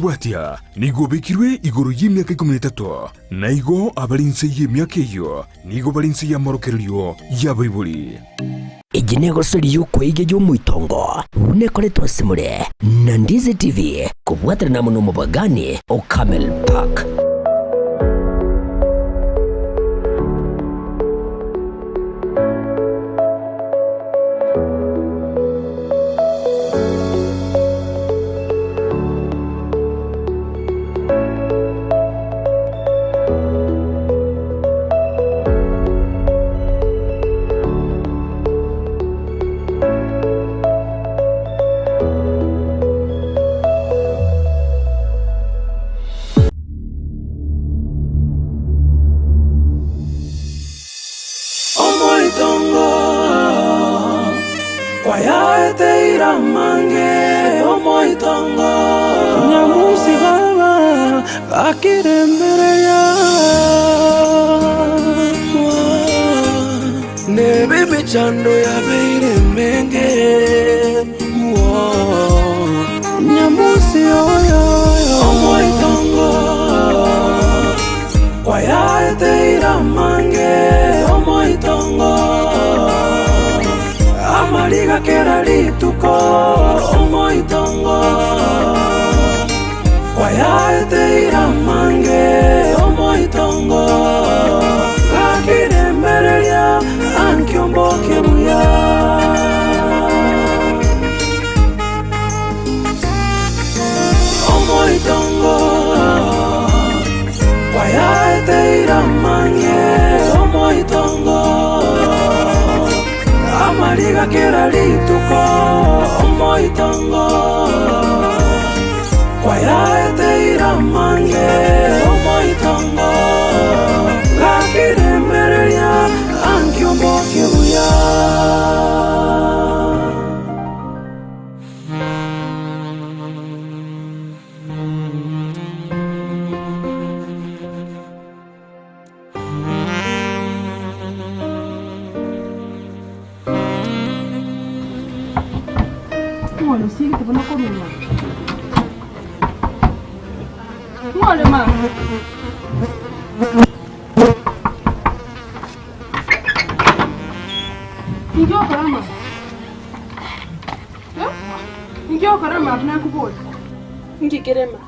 Bwatia, nigo obekirwe igoro y'emiaka ikomi na etato, na igo abare inse y'emiaka eyio nigo bare inse y'amorokererio y'abaibori. Eye negosori y'okweiga y'omoitongo buna ekoretwe ase more na Ndizi TV kobwaterana amo nomobagani o Camel Park. Omoitongo kwayaeteire amange, omoitongo. Nyamusi baba gakirembereria, Nebe emechando yabeire emenge, Nyamusi oyo, omoitongo. Kwayaeteire amange omoitongo, amariga kera rituko omoitongo. Kwayaeteire amange omoitongo, gakiremereria ankiomboke buya. Omoitongo kwayaeteire amange omoitongo amariga kera rituko omoitongo kwayaeteire amange omoitongo gakiremereria ankiombokie buya. Ng'o osigete bono korwa? Ng'o ore mama? Inki okora mama? Inki okora mama nakobori? Inki kere maa?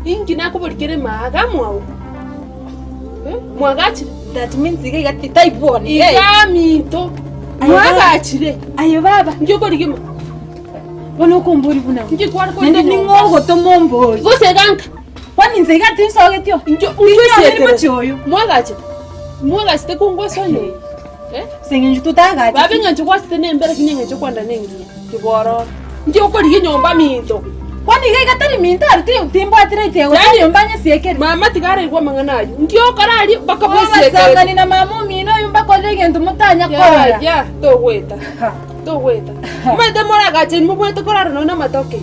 Inki nakobori kere maa iga mwao? Mwagachire? That means iga iga titaigwani. Iga minto mwagachire. Aye baba. Inki okorigia maa? Bono okombori buna. Inki kware korigia Naende ning'o ogotoma ombori? Gose iga nka. Kwani inse iga tinsogetio? Inki Tinyorire mochie oyo. Mwagachete? Mwagachete kongwesonera? Ase eng'encho totagacheti. Baba eng'encho gwachete nembere lakini eng'encho kwenda nengiya tibororo. Inki okorigia enyomba minto? Kwani iga iga tari minto aria ti- timbwati right ya gocha Yaani- nyomba nyesiekere. Mama tiga araigwe amang'ana ayio. Inki okora aria mpaka bwesiekere? Obasangani na mama omino oyio mbakorere egento motanya korora. Ya, ya, togweta. Togweta. Omanyete moragache mobwate korara nonya namatoke.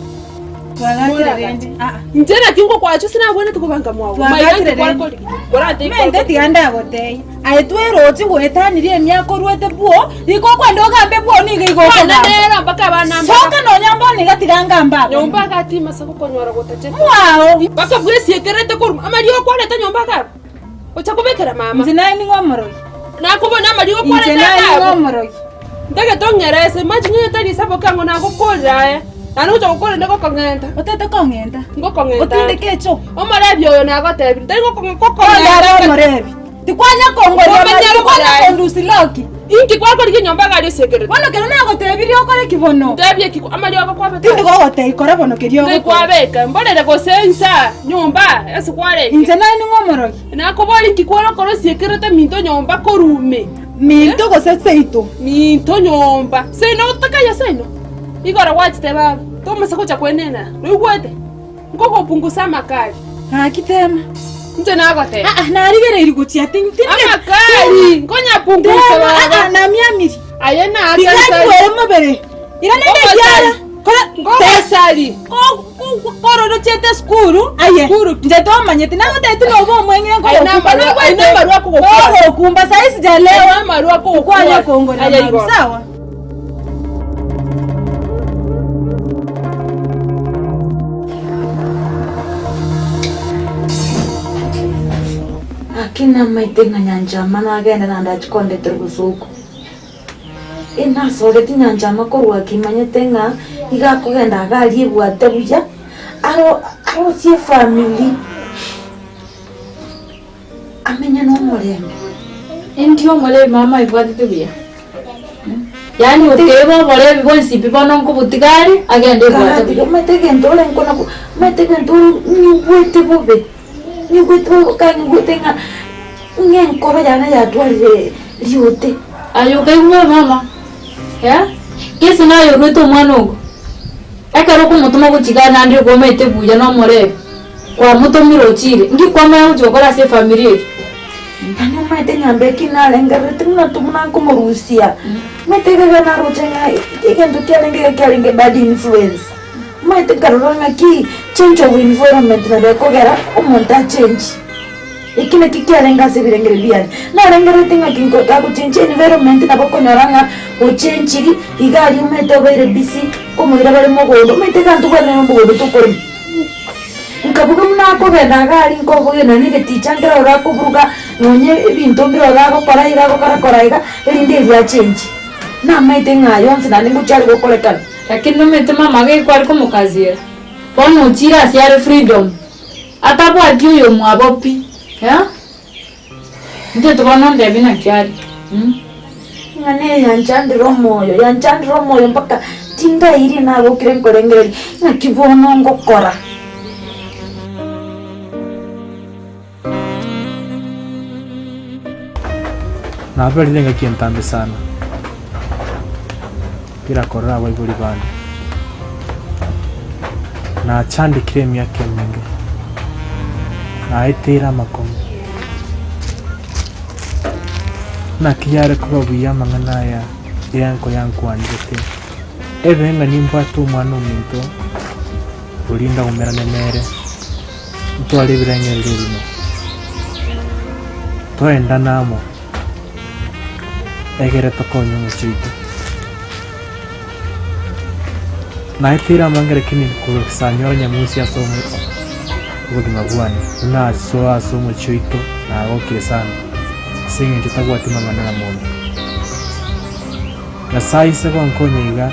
Twagachire rende. Ah, ah. Inche naki ngokwacha ase nabwenerete kobanga mwago. Twagachire rende. Mente tiga ndagotebia, aye tweroche goetanirie emiaka oruete bwoo, rika okwenda ogambe bwoo nigo igo Kwana okogamba. nero mpaka abana mbaka. Soka nonya mbono iga tiga ngambe abwo. Nyomba agatima ase gokonyora gotachete. Mwao. Mpaka bwesiekerete korwa amariogo kwareta nyomba agabo. Ocha kobekera mama. Inche naye ning'o omorogi? Nakobona amariogo Inche kwareta naye ning'o agabo. omorogi? Ntagete ong'erese, imagine onye tari isaboke ang'o nagokorire aye, naende ngocha gokorende ngokong'enta. Otete kong'enta? Ngokong'enta. Otindeke echo? Omorebi oyo nagotebirie, ntari gokong'e Konde abe kokong'enta. omorebi. Tikwanya kongoria Komenya amari, tikwanya okorae. kondusia loki. Inki kwakorigia enyomba iga aria osiekerete? Bono kero nagotebirie okore ki bono? Ntebie ki amariogo kwabeka? Tindi gogotebi kora bono keria Nkai ogokora. kwabeka, mborere gose insa, nyomba, ase kwarenge. Inche naye ning'o omorogi? Nakoboria inki kwarokora osiekerete minto nyomba korwa ime? Minto gose seito. Minto nyomba. Seino otakaiyo seino? Igoro gwachete baba, tomasa gocha kwenena, noigwete? Nkogopungusa amakari. Gaki tema. Inche nagoteba. Ah, ah, narigereiri gochia tin- tin- Amakari, nkonyapungusa Tema, ah, ah, baba. namiamiri. Aye naake Tiga nsari. nyigwere mobere. Irana inde Ngogosari. ekiara. Kora Ngogosari. Kororochete esukuru aye Sukuru. inche tomanyeti nagotebeti nobe omweng'e Aye namarwa- aye namarwa akogokwana. ogokumba sahi sijalewa Aye namarwa akogokwana. Kwanya kongorera Aye maru, igoro. sawa Lakini namaete ng'a Nyanchama nagende naende achie kondetera obosooku. Inasogetie Nyanchama korwa kimanyete ng'a iga akogenda iga aria ebwate buya, aro arosie efamiri, amenye nomorembe. Inki omorebi mama aibwatete buya? Yaani okeba oborebi bwensi pi bono nkobotiga are agende ebwate buya. Omanyete egento ore nkona omanyete egento ore nyigwete bobe. Nyigwete kanyigwete ng'a ng'a enkoro yane yatwarire riote. Aye okaigwa bobe mama, eh? Gese naye orwete omwana ogo, ekero okomotoma gochia igaa naende okomaete buya nomorebi, kwamotomire ochire, nki kwamanya gochia gokora ase efamiri eye? Yaani omanyete nyomba eki narengerereti buna buna nkomorusia, omanyete iga naroche ng'a egento kiarenge iga kiarenge bad influence. Omanyete nkarora ng'aki change of environment nabo ekogera omonto achange. Eki nakio kiarenge ase ebirengererio biane. Narengerereti ng'aki nko gagochenchia environment nabo okonyora ng'a ochenchiri, iga aria omanyete obeire busy, nkomoira bare mogondo, omanyete iga ntobwate nonye omogondo tokorema. Nkabuga buna akogenda iga aria nkobugia nonye egeticha nkere ororo akoburuga, nonye ebinto mbire ororo agokora iga agokora kora iga, erinde erio achenchie. Namaete ng'a aya onsi naende ngochia are gokorekana. Lakini nomanyete mama geko are komokaziera, bono ochire ase are freedom, atabwati oyomwabo pi, eh? Intwe bono ndebi naki are mh. Ng'a neye yanchandire omoyo, yanchandire omoyo mpaka tindairie nabokire nkorengereria ng'aki bono ngokora. Naberire engaki entambe sana, tirakorora abaibori bane. Nachandekire emiaka emenge, naeteire amakong'u. Naki yare koba buya amang'ana aya eanko yankwanirete, ebe ng'a nimbwate omwana ominto oria ndaumerane nere. Ntware ebirengererio ebimo, toendane amo, egere tokonye omochie oito. Naeteire amange lakini kosanyora nyamusi ase obogima bwane, buna asoa ase omochie oito nagokire sana, ase eng'encho tabwati mang'ana na monto. Nyasae ise gonkonya iga,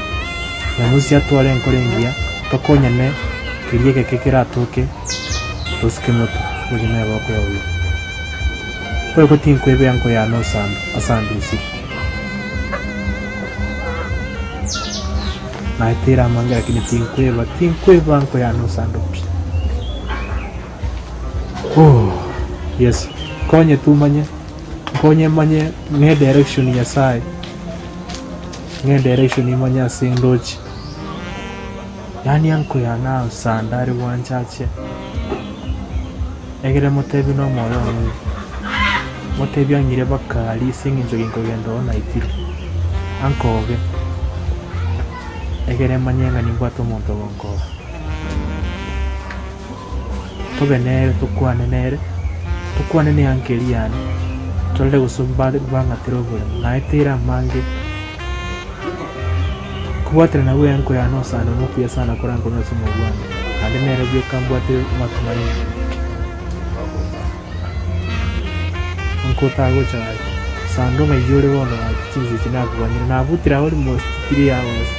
nyamusi atware enkoro engiya, tokonyane keria egeke keratoke tosuke motwe, obogima ebokoya buya. Boigo tinkweba enko yane osando asandusire. Naeteire amange lakini tinkweba, tinkweba nko yane osando pi. Oh, Yeso, nkonye tu manye, nkonye manye ng'e direction Nyasaye, ng'e direction imanye ase ndoche. Yaani anko yane osando are gwanchache, egere motebi na omoyo one oyo, motebi ang'ire baka aria ase eng'encho ginkogenda oo naitirwe, ankobe, egere manye ng'a nimbwate omonto ogonkoba. Tobe nere, tokwane nere, tokwane neanka eria yane, torore gose mbare bang'atere oboremo, naeteire amange. Kobwatera nabwo eanko yane osana nokuya sana korankore ase omobere bwane, naende nere bweka mbwate amatumaini. Anko otagocha gaki, sando ng'ai ore bono gaki chinsa echi nakoganyire, nabutire almost 3 hours.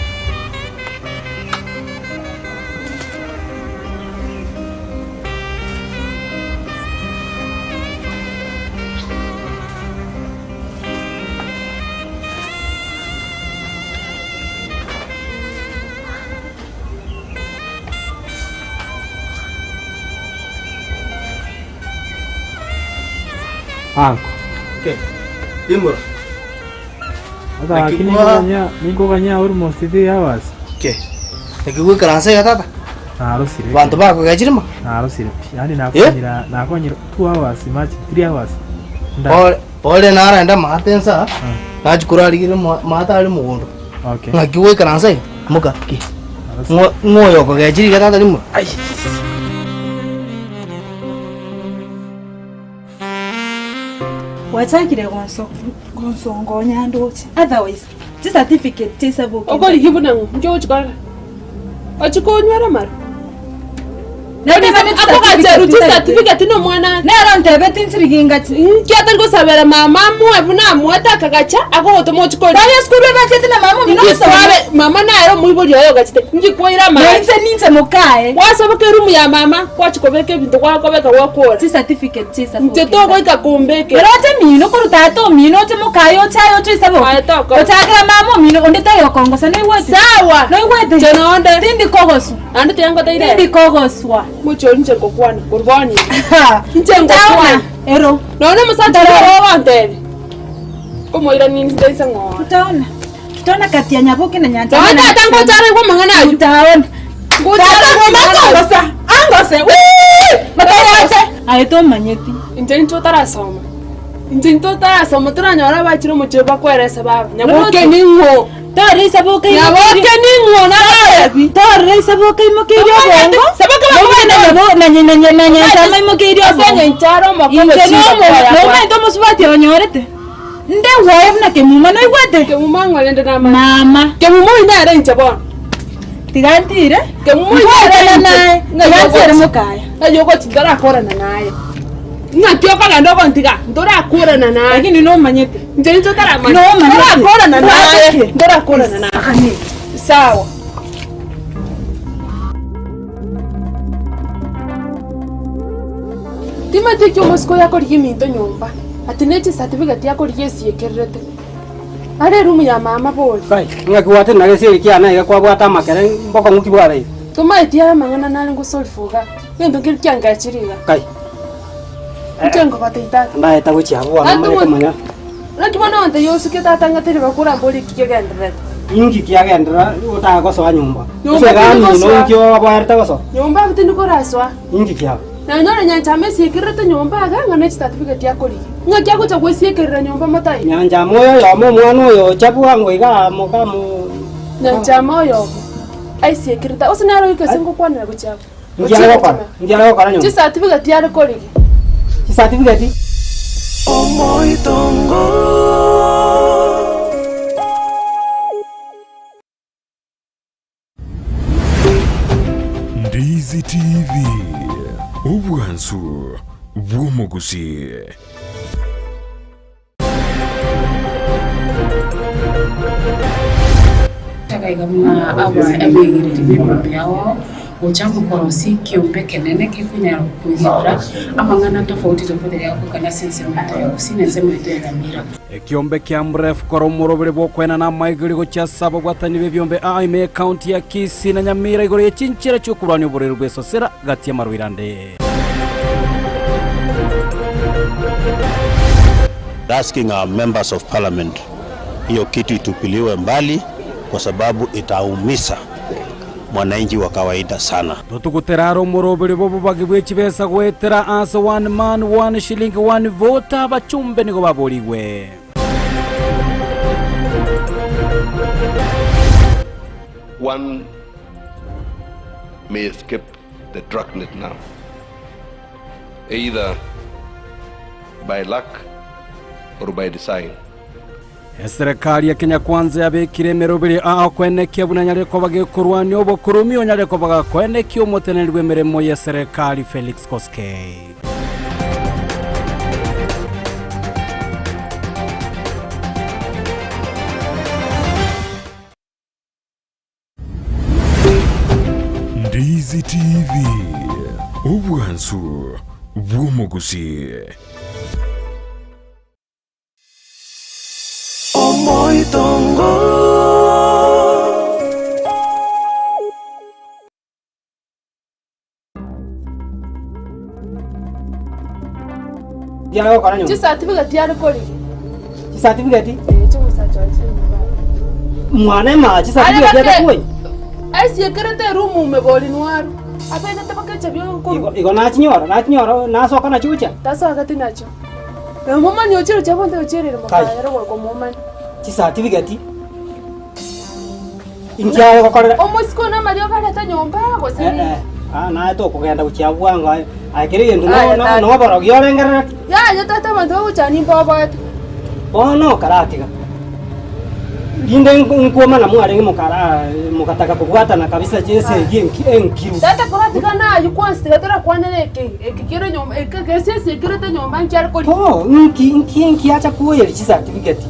Anko. Okay. Imura. Sasa lakini ninkoganya ninkoganya almost 3 hours. Okay. Naki goikaransa iga tata? Narosire. Banto bakogechire mo? Narosire pi. Yaani nakonyira nakonyira 2 hours imagine 3 hours. Pole pole narenda maate nsa. Nachia korarigire maate are mogondo. Okay. Ng'aki goikaransa iga? Moka ki. Ng'o ng'o oyo okogechire iga tata rimo? Ai. Gwachakire gonsongonya ndoche otherwise chicertificate chiaisa boka. Okorigia buna ng'o? Inki ogochi korora? Ochia konywera amarwa? Akogacheru chicertificate na omwana. Nero ntebeti nchiriginga chi. Nki atari gosabera mama amoe buna amoete akagacha akogotoma ochie koria. Tari esukuru ebachete na mama omino Nki gosoma. kwabe mama nere omoibori oye ogachete nki kwaira Na amache. inche ninche mokaye. Gwasoboka eroom ya mama gwachia kobeka ebinto gwakobeka gwakora. Chicertificate chisaboke. Inche togoika kombekera. Ere oche mino korwa tata omino oche mokaye oche aye oche isaboke. Aye tokora. Ochakera mama omino onde tari okongosa noigwete? Sawa. Noigwete? Inche nonde. Tindi kogoswa. Naende tiga ngoteire Tindi kogoswa. Mochie oria inche ngokwana korwa bono iga. Inche ngokwana. Ero. Nonya omosacha oria oro ogontebia, nkomoirania inche nse ng'ora. Tutaona. Tutaona kati ya Nyaboke na Nyanchama. Nonya tata ngocha araigwe amang'ana ayio. Tutaona. Ngocha araigwe amang'ana ayio. Angosa. Angose. Wee! Matayache. Aye tomanyeti. Inche intwe otarasoma. Inche intwe otarasoma toranyore abachire omochie bakwerese baba. Nyaboke ning'o? Torora isaboke Nyaboke ning'o nararebi? Torora isaboke imokeire obongo. Saboke Nobobe na nyabo na na na na nyanchama imokeire obongo. Ase nyanchara omoko Inche omochie nomo okoya kwa. nomaete omosubati onyorete. Nde gwoye buna kemuma noigwete? Kemuma ng'o rende namanye. Mama. Kemuma oyio nere inche bono. Tiga ntire. Kemuma oyio nere Nkwaetana inche. naye. Ng'ai Tiga nsiere ogochi? mokaya. Ng'ai ogochi ntorakorana naye. Ng'aki okogenda ogontiga ntorakorana naye. Lakini nomanyete. Inche ninche otaramanya. Nomanyete. Ntorakorana naye. Kwachokire. Ntorakorana naye. Sawa. Timanyeti eki omosike oyo akorigia eminto nyomba, ati ne chicertificate akorigia esiekererete. Are eroom ya mama bori. Kai, ng'aki gwatenena gesieri kiane iga kwabwate amakere mbokong'u ki bwabeire? Tomaeti aya amang'ana nare ngosolve iga, egento nkeri kiangechire iga. Kai. Inche nkobatebia tata. Ndaeta gochia abwo bono Tata manye omo- komanya. Naki bono ontebia osuke tata ng'a teri bakura mbori eki kegendererete. Inki kiagenderera otaka gosoa nyomba? Nyomba Gose iga tindi mino gosoa. inki oboerete gosoa? Nyomba abwo tindi korasoa. Inki kiabo? Nanyora nyanchama esiekererete nyomba iga ng'a ne chicertificate akorigia. Ng'aki agocha gwesiekerera nyomba motai? Nyanchama oyo oyomo omwana oyo ocha bwango iga moka mo. Nyanchama oyomo aisiekerete gose nere oike ase ngokwanera gochia abwo. Inki are gokora? Inki are gokora nyomba? Chicertificate are korigia. Chicertificate? Omoitongo. Ndizi TV, obwansu bw'omogusii. Tagaiga buna aba abegereri b'ebiombe ao gocha gokorosia ekiombe ekenene gekonyara koigerera amang'ana tofauti tofauti aria agokoreka ase ensemo yaito ya Gusii na ensemo yaito ya Nyamira. Ekiombe kia Mref korwa omorobere bw'okoenana amaigori gochia ase ababwatani b'ebiombe aa ime y'Ekaunti ya Kisii na Nyamira igoro ye chinchera chi'okorwania oborwaire bw'esosera gati y'amarwaire ande. Asking our members of parliament hiyo kitu itupiliwe mbali kwa sababu itaumisa mwananchi wa kawaida sana. Totugutera are omoroberi bw'obobagi bwe chibesa goetera ase One Man One Shilling One Vote abachumbe nigo baborigwe. One may escape the dragnet now, either by luck or by design. Eserekari ya Kenya Kwanza yabekire emeroberi aa koenekia buna nyare koba gekorwania obokoromia onyare koba gakoenekia omoteneneri bw'emeremo y'eserekari Felix Koskei. Ndizi TV, obwansu bw'omogusii. Omoitongo. Nki are gokora nyomba? Chicertificate are korigia. Chicertificate? Eh, chi'omosacha oye chire nyomba aye. Mwana ema chicertificate Are bake- atakuoi? Aisiekerete eroom ime bori nwaru. Abegete bakecha biokorwa. Igo igo nachinyora nachinyora nasoka nachio gochia? Tasogeti nachio. Na omomani ochire gochia bonde ocherire Kai. mokaya ere goika omomani. Chicertificate? Inki are gokorera? Omosike one amariogo arete nyomba gose Eh, nini? eh, ah, naye tokogenda gochia bwango aye. Aye kera egento no- Aye, no- tata. noborogi orengerereti. Yaya tata abanto bagochani mboboete. Bono karatiga. Rinde nkwomana mwarenge mokara mogataka kobwatana kabisa esegi enkiru. Tata koratiga naye kwansi tiga torakwanere eke eke kere nyomba eke gese ase ekerete nyomba nkiare kori. Oh, nki nki nki acha koyeria chicertificate.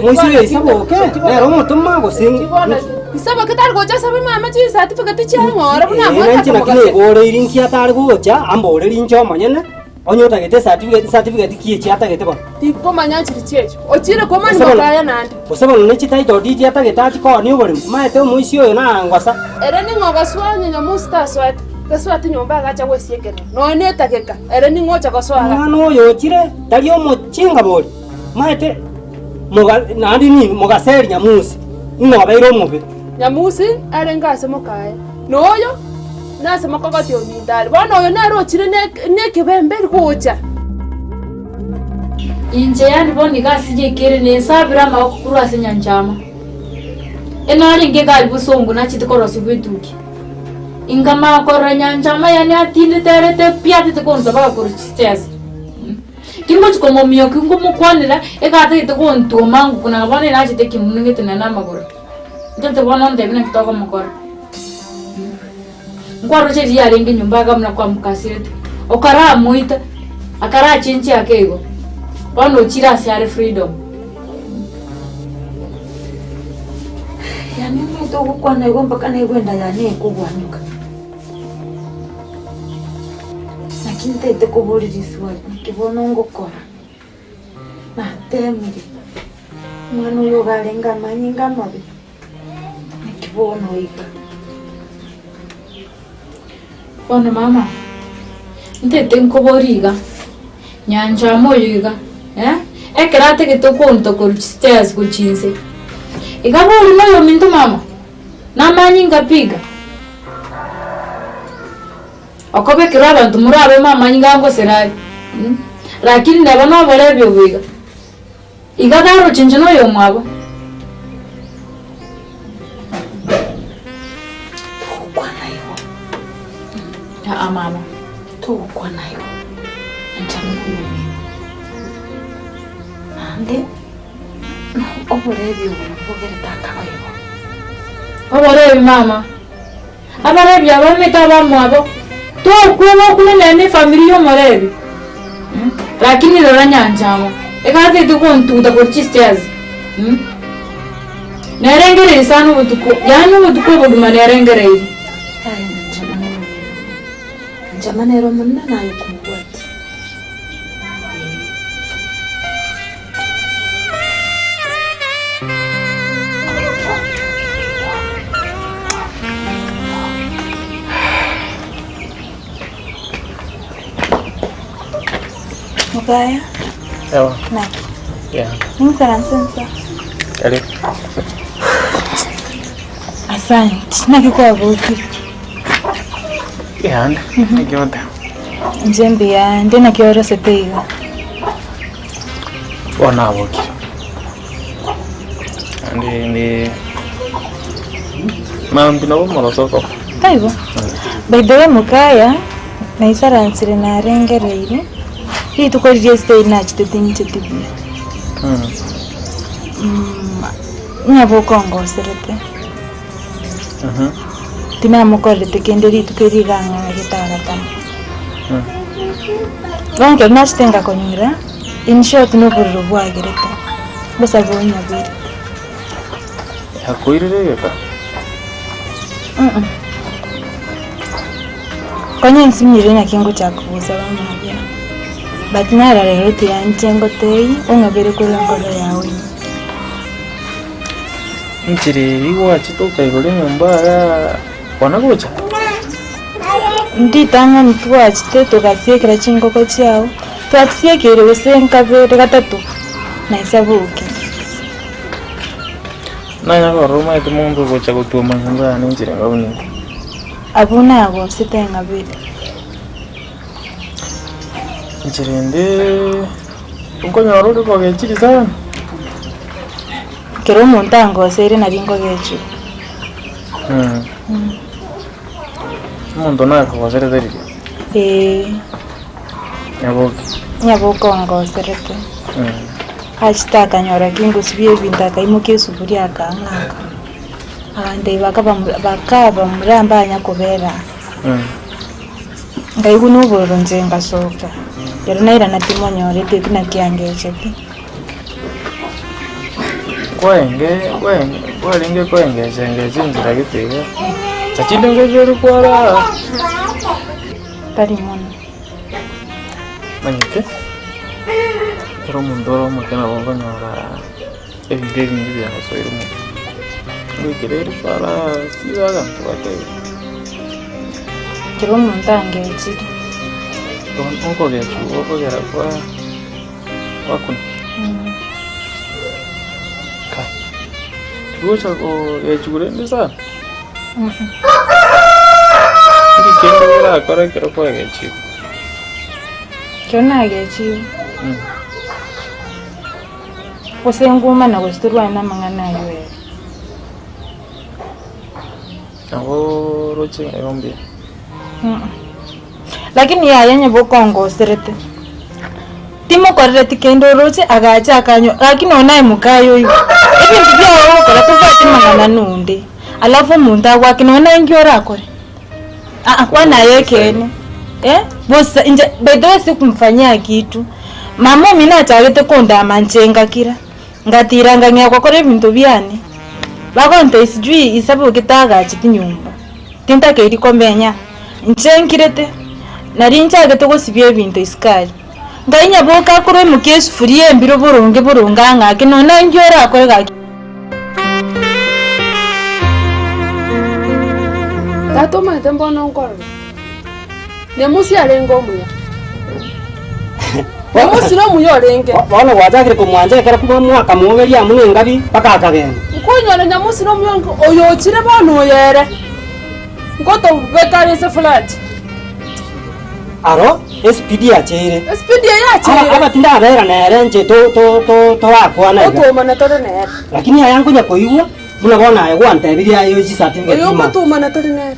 Moise oyo isaboke nere omotoma gose nki? Isaboke tari gocha asabe mama chicertificate chiang'ora buna Eh, amwete nanche naki akomogacha. naiboreiri nki atare gocha amboreri inche omonyene. Onye otagete ecertificate, certificate ki echi atagete bono? Tinkomanya nchiri chi'echo. Ochire komani Gose bono- mokaya naende. Gose bono ne chititle deed atagete achie koonia oboremo? Omanyete omoisia oyo nangosa. Ere ning'o ogosoa onye nyamusi tasoete? Tasoeti nyomba agacha gwesiekerera, nonya netageka, ere ning'o ocha gosoa iga? Omwana oyo ochire tari omochinga bori? Omanyete moga naende nini mogaseri nyamusi, ing'o obeire omobe? Nyamusi arenge ase mokaye, na oyo nase mokogoti ominto are. Bono oyo nere ochire nekebemberi gocha. Inche yaani bono iga ase gekere nensabire amaboko korwa ase enyancha amo. Enarenge iga aria bosongo nachete korosia etuki. Inkamanya korora nyancha amo yaani atindete arete pi atete konta mpaka korwa chistairs. Tingochi komomiokia nkomokwanera, iga atagete gontwoma ngokuna bono nachete ekemunugete nonye na amagoro. Ntete bono ontebie naki tokomokora. Nkwaroche riria arenge nyomba iga buna kwamokasirete, okaramoita, akarachenchia ake igo, bono ochire ase are freedom. Yaani omanyete ogokwana igo mpaka naigwe enda yane ekogwanyuka. Naki ntaete koboria riswali, naki bono ngokora? Natemire, omwana oyo iga arenge amanyinga amabe, naki bono iga. Bono mama, ntaete nkoborie iga, nyanchama oyo iga eh, ekero atagete okonto korwa chistairs gochia inse, iga bori noyominto mama, namanyinga pi iga? Okobekerwa abanto morabe mamanyinga angosera are, lakini neba noborebi obo iga, iga taroche inche na oyomwabo. Togokwana igo. Aa mama. Togokwana igo. Inche noyomino. Naende oborebi obo nabwo bogerete akaba igo. Oborebi mama. Abarebi abamete abamwabo, tokweba okure nere ne efamiri y'omorebi. Lakini rora nyanchama, egatete gontuguta korwa chistairs. Nerengereiri sana obotuko, yaani obotuko obogima nerengereiri. Aye nyanchama nere omonene. Nyanchama nere omonene naye okomobwatia. Mugaya. Ewa. Naki. Yeah. Ninkaranse nsa. Karibu. Asante. Naki kwabokire? Yeah, naki ote. Inche mbuya nde naki orosete iga. Bono nabokire, naende ndi mambia nabo omoroso okoba. Taibo? By the way mokaya, naisaransire narengereire, rituko riria esitari nachete tincheti buya. Ng'a bokongoserete, tinamokorerete kende rituko erio iga ang'agete agatama. Bono ekero nachete ngakonyora, in short nobororo bwagerete, bosabe onyabere. Yakoirire egeka? Konya nsinyire naki ngochaka gosaba amabera, but naro rero tianche ngotebie ong'abere korwa enkoro yao ime. Enchera eria gwachete okaigora enyomba igaa kwana gocha? Ritang'ani twachete togasiekera chingoko chiao, twachisiekeire gose nkabere gatato, na isaboke. Nanya korora omanyete monto ogocha gotwoma nyomba yane enchera enga buna eye. Abwo nagosete ng'abere. Enchera ende nkonyora ore kogechiri sana. Ekero omonto angoseire nari nkogechigwa. Omonto nakogoserete riria? Eeh. Nyaboke. Nyaboke ongoserete. Achete akanyora kingosibia ebinto akaimokia esufuria akang'aka, agantebia bakaba bakaba mura mbanya kobera aa. Nkaigwa na obororo inche ngasoka, ekero nairana timonyoreti ekio naki angechete. Kwenge kwenge kwarenge koengecha engecha enchera gete iga, chachinde nkochia kwarara. Tari mono. Manyete, ekero omonto ore omoke nabo okonyora ebinto ebinge biagosoire omotwe. Ngoikera ere para sibe abanto batebe. Ekero omonto angechire. Bono okogechwa okogera kwa gwakuna. Kai, tigocha kogechwa rende sana? Nki kende orakore ekero kwagechigwe? Ekero nagechigwe, gose ngumana gose torwane na amang'ana aywo ere. Nabo oroche ng'a igo mbuya. Lakini yaya onye bokongoserete, timokorereti kende oroche agacha akanywa gaki nonya naye mokaye oigwe, ebinto biago ogokora tobwati mang'ana nonde, alafu omonto agoake nonya naye nki orakore? Aa kwana aye ekeene, eh, bosa inche by the way sikumfanyia kitu, mama omino achagete kondama inche ngakira, ngatira ngang'ea gokora ebinto biane, bagontebia sijui isabogete agacheti nyomba. Tintakeiri komenya, inche nkirete, nario nchagete gosibia ebinto isiko aria. Ngai nyaboke akoroimokia esufuria embiro boronge boronge ang'ake, nonya inki orakore gaki. Tata omanyete mbono nkorora, Nyamusi arenge omuya. Nyamusi nomuya orenge. Bono gwachakire komwancha ekero mwakamoberia amo nengabi mpaka akagenda. Nkonyora Nyamusi nomuya orenge, oyo ochire bono oyo ere, nkotobeka are ase flat. Aro esipidi yacheire. Esipidi eye yacheire. Aba aba tindabera nere inche to to to torakwana iga. Otomana tore nere. Lakini aya nkonya koigwa buna bono aye gwantebirie aye chicertificate Oyo ima. okotomana tore nere.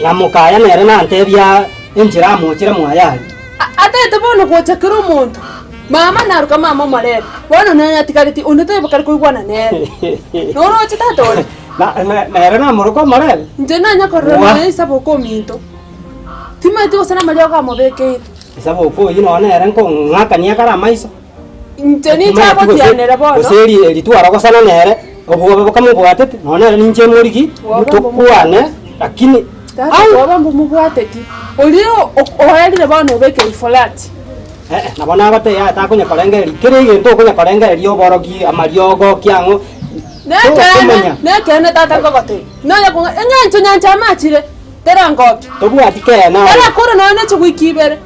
Na mokaya nere nantebia enchera amochire mwaye aria. Ataete bono gocha kera omonto, mama naruka mama omorebe, bono nere atigareti onde taibo kare koigwana nere. Noroche tata ore? Nere namoroka omorebe? Inche nanya korora Wa. nonya isaboka ominto, timanyeti gose namariogo amobekeire. Isaboka oyio nonya nere nkong'akania kare amaiso. Inche ninche agotianera bono. Gose eri eri twarogosana nere, obwoba bokamobwatete, nonya nere ninche morigi, tokwane, lakini Tata bwoba mbomobwateti, oria oerire bono obekeire fulati. Eh, nabo nagotebia yaya takonya korengereria kera egento okonya korengereria oborogi, amariogo, kiang'o, Nekeene, nekeene tata nkogotebia, nonya kong'a eng'encho nyancha amachire, terangokia. Tobwati keene aye. Tarakora nonya ne chiwiki ibere.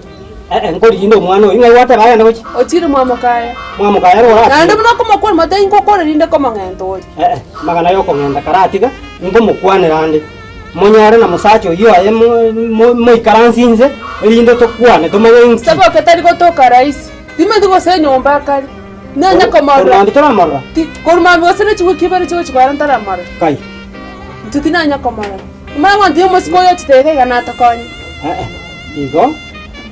Eh, nkoriginda omwana oyio, ng'ai gwateba agende gochia? Ochire mwamokaya. Mwamokaya ere oratiga. Naende buna okomokwana motebie ngokwana rinde komong'enta oria. Eh, amang'ana y'okong'enta karatiga, nkomokwanera ande. Monyore na mosacha oyio aye moikaranse inse, erinde tokwane tomanye inki. Saboke tari gotoka rahisi. Timanyeti gose enyomba akare. Nanye komorora. Korwa mambia toramorora? Ti, korwa mambia gose ne chiwiki ibere chigochi koera ntaramorora. Kai. Intwe tinanya komorora. Omanye ng'a omosike oyo ochete iga iga natokonye. Eh, igo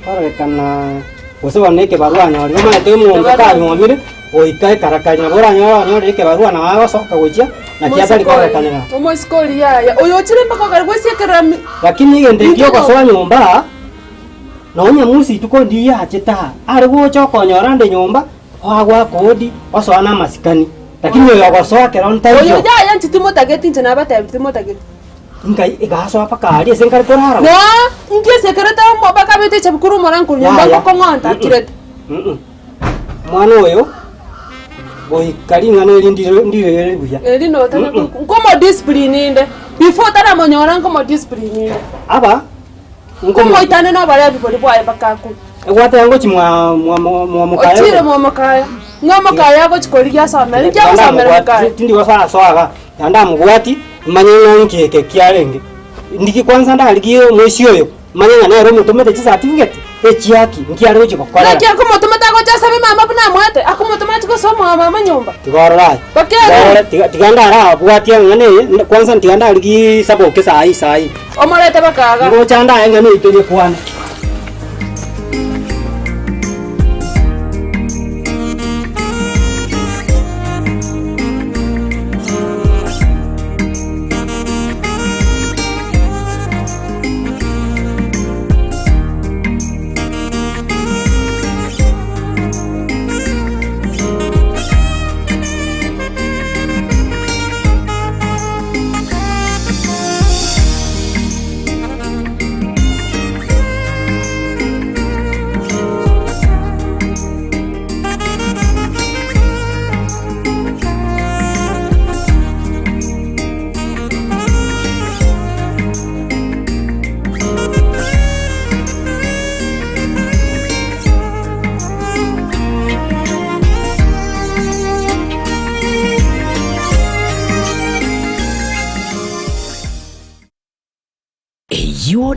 kororekana gose bono ekebarua anyorire, omanyete omonto kanyuomire goika ekarakari nabo oranyore anyorire ekebarua nabo agosoka gochia naki atari kororekanera. Omoiseke oria yaya, oyo ochire mpaka okare gwesiekerera mi. Lakini egento ekio ogosoa nyomba, nonya Musa ituko ndiyo achete aa, are gocha okonyora ande nyomba, oagwa kodi, osoa namasikani. Lakini oyo ogosoa ekero ntaiyo. Oyo yaya inche timotageti inche nabatebirie timotageti. Nkai egasoa mpaka aria ase nkare korara. No, inki ase ekerete omo bakabete echabu korwa omorango korwa nyomba Yaya. ngokong'onta akirete. Mm-mm. Omwana oyo goika ring'ana eri ndire ndirere buya. Eri notaka Mm-mm. nkomo discipline inde. Before otaramonyora nkomo discipline inde. Aba nkomo Nkomoitane na oborebi boria bwaye mpaka akwe. egwateba ngochi mwa mwa mwa mwa mokaya. Ochire mwa mokaya. Ng'a mokaya agochi korigia asomere. Inki agosomera mokaya? Tindi gosoa iga. Naende amobwati, manye ng'a nki eke kiarenge. Ndiki kwanza ndarigie omoisia oyo, manye ng'a nere omotomete chicertificate echiaki, nki are gochia gokorera. Naki akomotoma tagocha asabe mama buna amoete, akomotoma achie gosoa mwa mama nyomba. Tiga orore aye. Bakere. Tiga orore, tiga tiga ndarabwatie eng'ana eye, kwanza tiga ndarigie saboke saii saii. Omorete bakaga. Ngocha ndaye eng'ana eye toyekwane.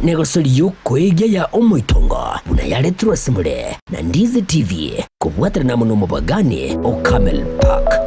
negosori y'okoegia ya omoitongo buna yaretirwe ase more na Ndizi TV kobwaterana amo nomobagani o Camel Park.